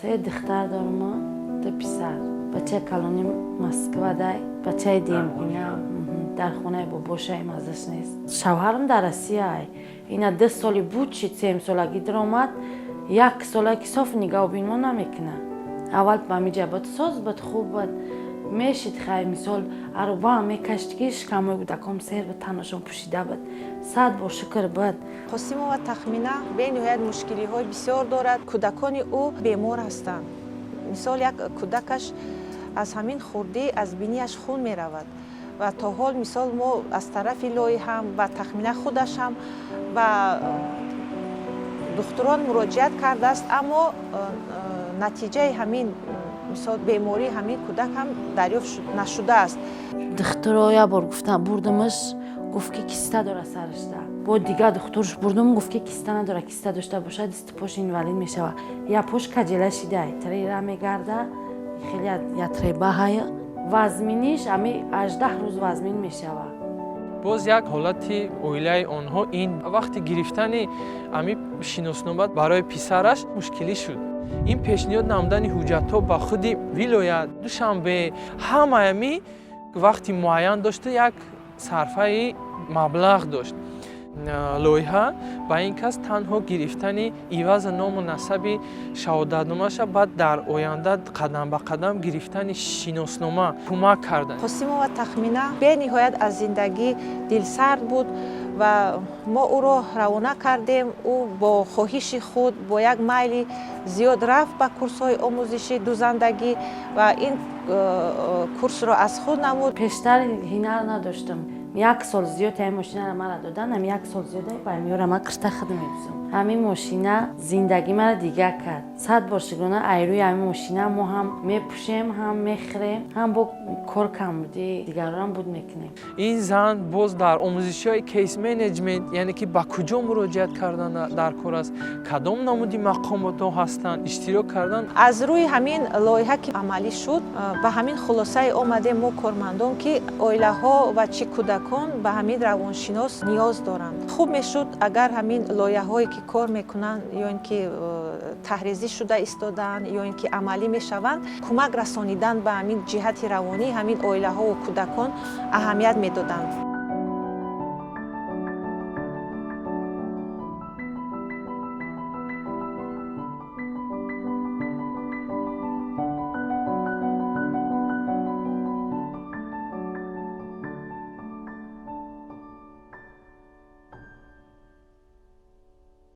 Се духтар дорам, ду писар. Бачаи калони Москвадай, бачаи дуюмгина дар хонаи бобошай, мазаш нест. Шавҳарам дар Россияй. Ина 2 соли буд, чи сеюмсолагӣ даромад, як сола ки соф нигаҳбинмо намекунад. Аввал ба миҷа буд, соз буд, хуб буд, мешид. Хай, мисол, аробаам мекашид, ки шикамои кӯдаком сер буд, танашон пӯшида буд, сад бор шукр буд. Қосимова Тахмина бениҳоят мушкилиҳои бисёр дорад. Кӯдакони ӯ бемор ҳастанд. Мисол, як кӯдакаш аз ҳамин хурдӣ аз бинияш хун меравад ва то ҳол, мисол, мо аз тарафи лоиҳам ва Тахмина худаш ҳам ба духтурон муроҷиат кардааст, аммо натиҷаи ҳамин, мисол, бемории ҳамин кӯдак ҳам дарёфт нашудааст. Духтуро як бор гуфтам, бурдамаш, гуфт, ки киста дора сарашда. Бо дигар духтурш бурдум, гуфт, ки киста надора, киста дошта бошад, дасту пош инвалид мешава. Я пош каҷела шидай, трера мегарда, хеле ятребаҳая, вазминиш ами 18 рӯз вазмин мешава. Боз як ҳолати оилаи онҳо: ин вақти гирифтани ами шиноснома барои писараш мушкилӣ шуд. Ин пешниҳод намудани ҳуҷҷатҳо ба худи вилоят, Душанбе, ҳамаами вақти муайян дошта, як сарфаи маблағ дошт. Лоиҳа ба ин кас танҳо гирифтани иваза ному насаби шаҳодатномаша, баъд дар оянда қадам ба қадам гирифтани шиноснома кӯмак карданд. Қосимова Тахмина бениҳоят аз зиндагӣ дилсард буд ва мо ӯро равона кардем. Ӯ бо хоҳиши худ, бо як майли зиёд рафт ба курсҳои омӯзиши дузандагӣ ва ин курсро аз худ намуд. Пештар ҳунар надоштам. Як сол зиёд ҳамин мошинара мара додан, ҳами як сол зиёда ба миёра ма кирта худ мебизом. Ҳамин мошина зиндагӣ мара дигар кард. Сад бор шукрона, айрӯи ҳамин мошина мо ҳам мепӯшем, ҳам мехӯрем, ҳам бо кор камбуди дигарорам буд мекунем. Ин зан боз дар омӯзишҳои case management, яъне ки ба куҷо муроҷиат кардан дар кор аст, кадом намуди мақомотҳо ҳастанд, иштирок кардан. Аз рӯи ҳамин лоиҳа, ки амалӣ шуд, ба ҳамин хулосае омадем мо, кормандон, ки оилаҳо ва чӣ кӯдакон ба ҳамин равоншинос ниёз доранд. Хуб мешуд, агар ҳамин лоиҳаҳое, ки кор мекунанд ё ин ки таҳризӣ шуда истодаанд, ё ин ки амалӣ мешаванд, кӯмак расонидан ба ҳамин ҷиҳати равонӣ ҳамин оилаҳову кӯдакон аҳамият медоданд.